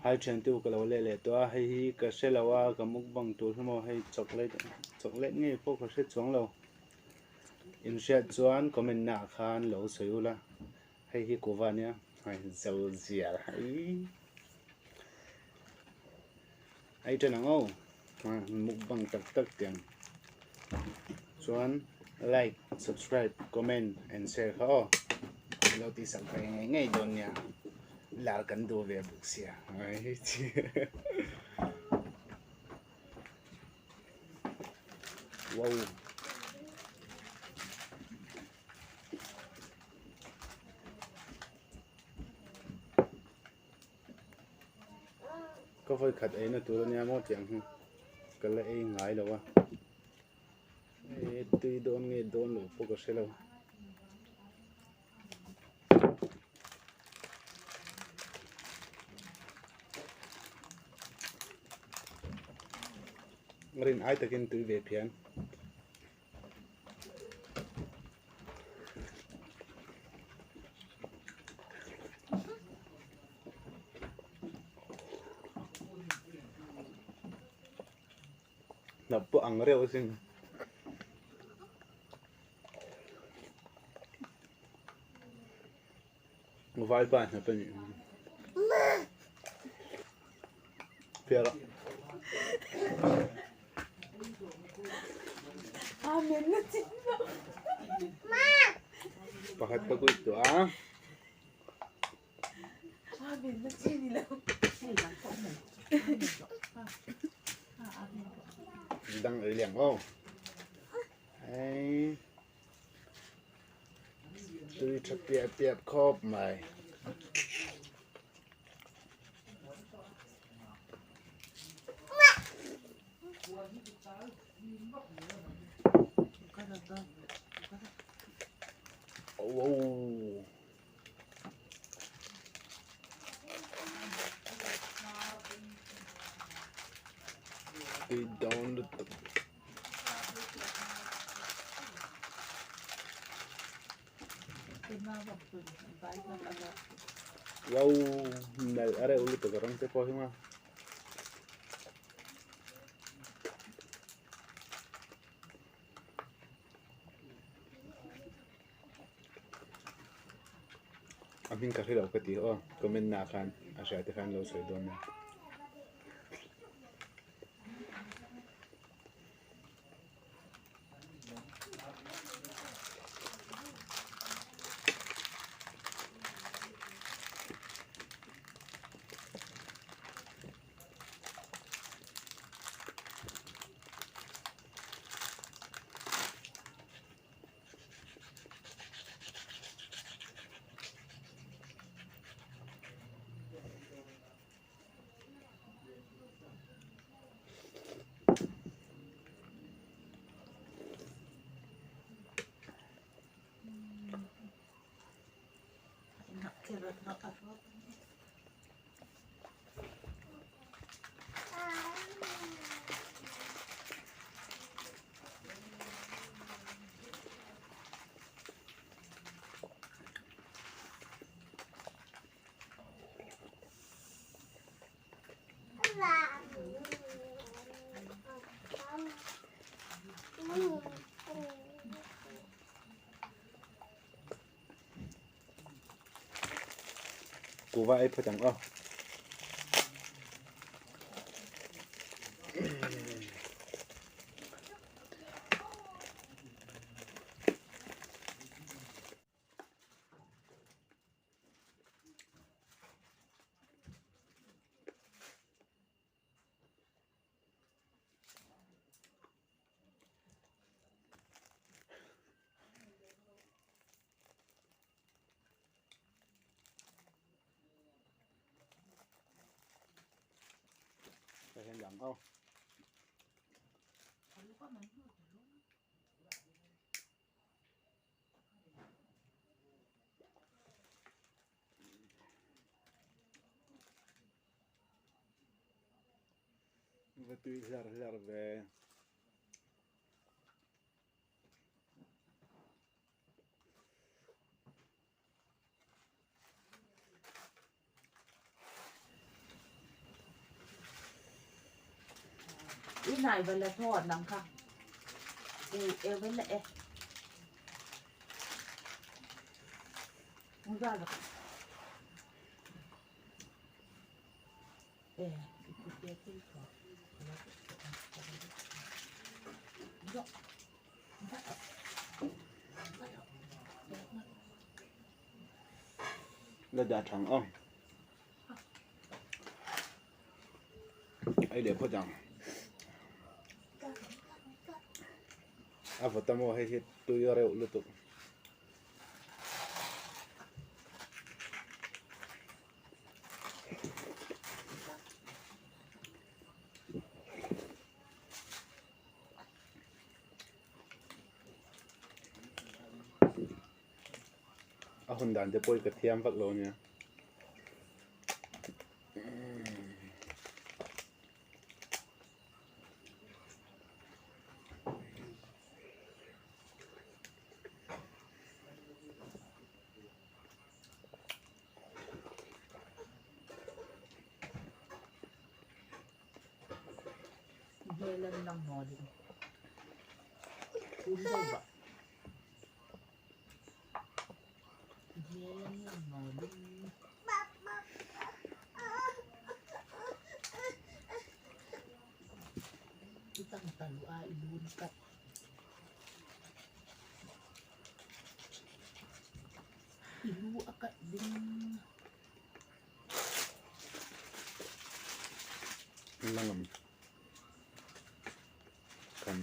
Hai thiantu ka lo leh leh tawh a, hei hi ka hre lo a, ka mukbang tur hi maw hei chocolate chocolate ngei pawh ka hre chuang lo. Inhriat chuan comment na ah khan lo sawi ula, hei hi kuva ania hei zo zial hei ei ṭan ang aw mukbang tak tak tiang chuan like subscribe comment and share kha aw lo tih sak ve ngei ngei dawn nia lar kan duh ve bawk sia wow. Ka vawi khat eina tur ania maw tiang hi ka la ei ngai lo a e tui dawn nge dawn loh pawh ka hre lo. Rin ai takin tui ve phian. Hnap pawh ang reuh asin. Vaipa hnap a nih. Fiara. Amen na chin lo. Pakhat ka kuih tu a. Amen na chin lo. Dang ei liang o. Ei. Tui tha piap piap khawp mai. Oh. Tui dawn lutuk. Wow, nalh a reuh lutuk a rawng te pawh hi maw. A hming ka hre lo ka ti aw, comment na khan a hria te khan lo sawi dawn nia. Kuva ei phawt ang aw. Tah hian lang aw. Va tui hlar hlar ve. La dah thang ang. Ei leh phawt ang. A vawt a maw hei hi tui reuh lutuk. A hun dan te pawh hi ka thiam vak lo ania. Langam kan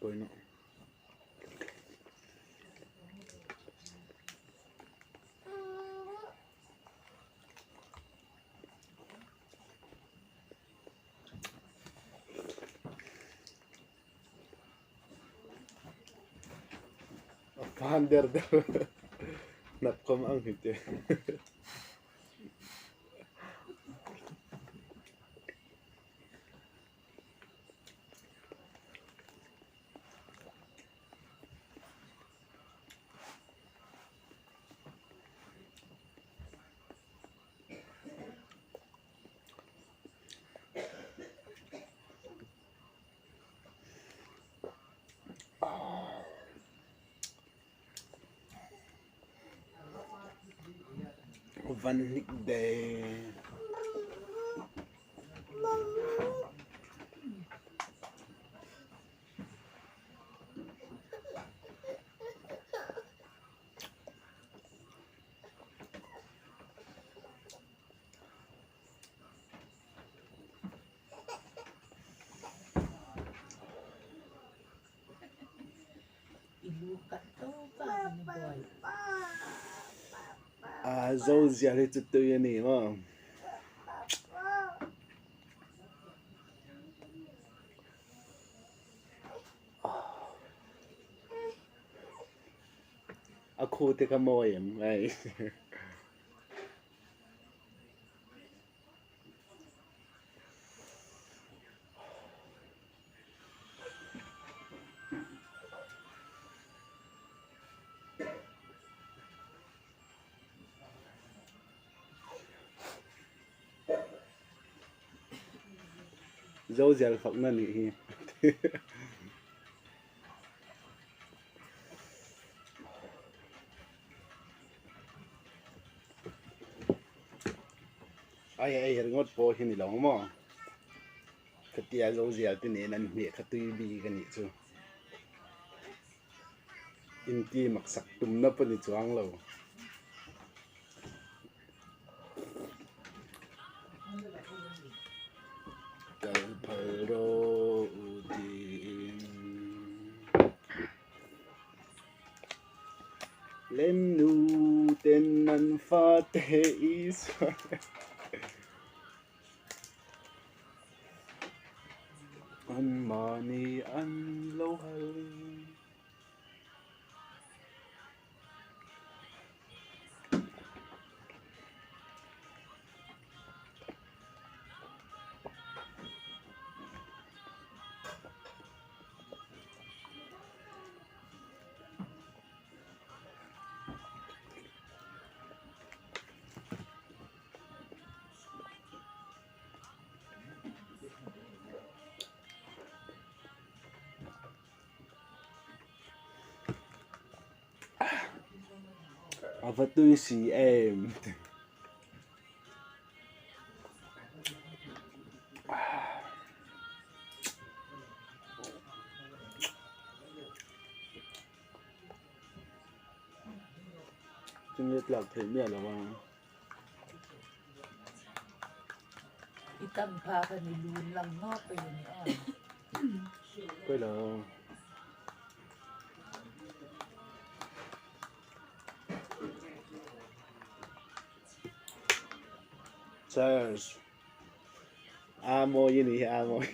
pawimawh. A fan der der hnap khawm ang hi te. Van hnik de. A zo ziah hi chu tui a ni maw. A khu te kha mawi em hei. Zozial fakna nih hi. Ai ei ringawt pawh hi ni lo maw? Khatia zozial te nen an hmeh kha tui bik a nih chu. Inti maksak tumna pawh ni chuang lo. Kal phal rawh u tiin. Lem nu ten an fate Isua. An mahni an lo hal. A va tui si em. Chunge tlak theih miah lo a. I tam phak a ni lun lang ngawt a ni a. Pawi lo. Cheers. A mawi a ni hi a mawi.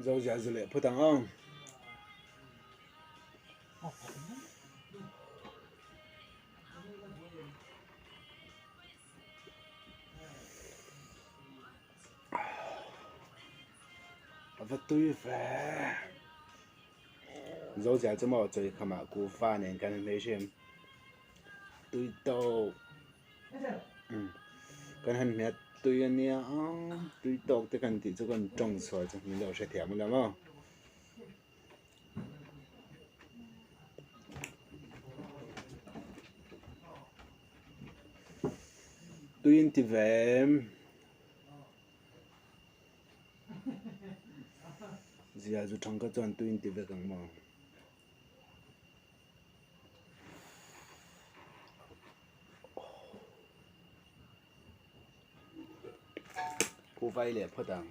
Zo zia zu leh phawt ang aw. A va tui ve. Zo zia chu maw chawi khamah kuhva nen kan han hmei hrim. Tui tawk. Kan han hmet tui a nia a tui tawk te kan tih chu kan tawng chhuah chu min lo hrethiam ula maw. Tui in ti ve em? Zia zu thang kha chuan tui in ti vek ang maw? Ku vai leh phawt ang.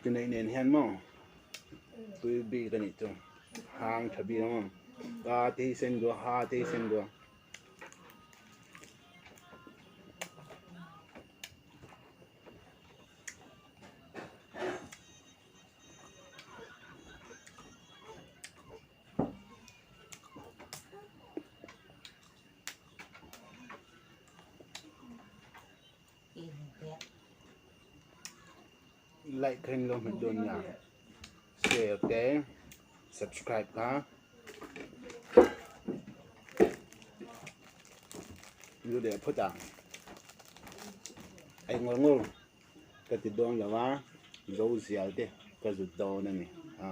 Chu nei nen hian maw tui bik a nih chu hang tha bik ang ka te hi sen duh a ha te hi sen duh a. Like kha in lo hmet dawn nia share te subscribe kha lu leh phawt ang ei ngawr ngawr ka ti dawn lo a zo zial te ka zut dawn a ni a.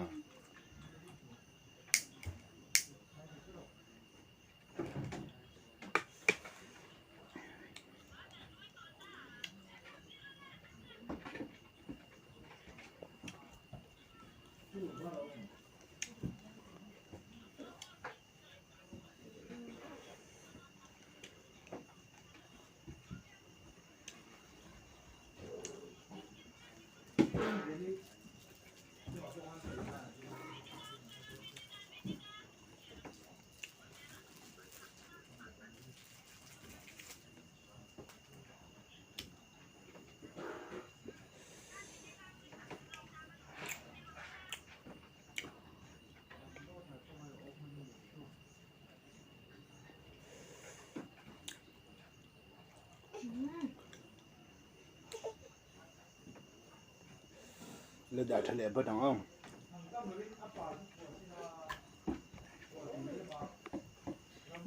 La dah tha leh phawt ang aw.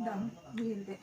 Dang, muhil teh.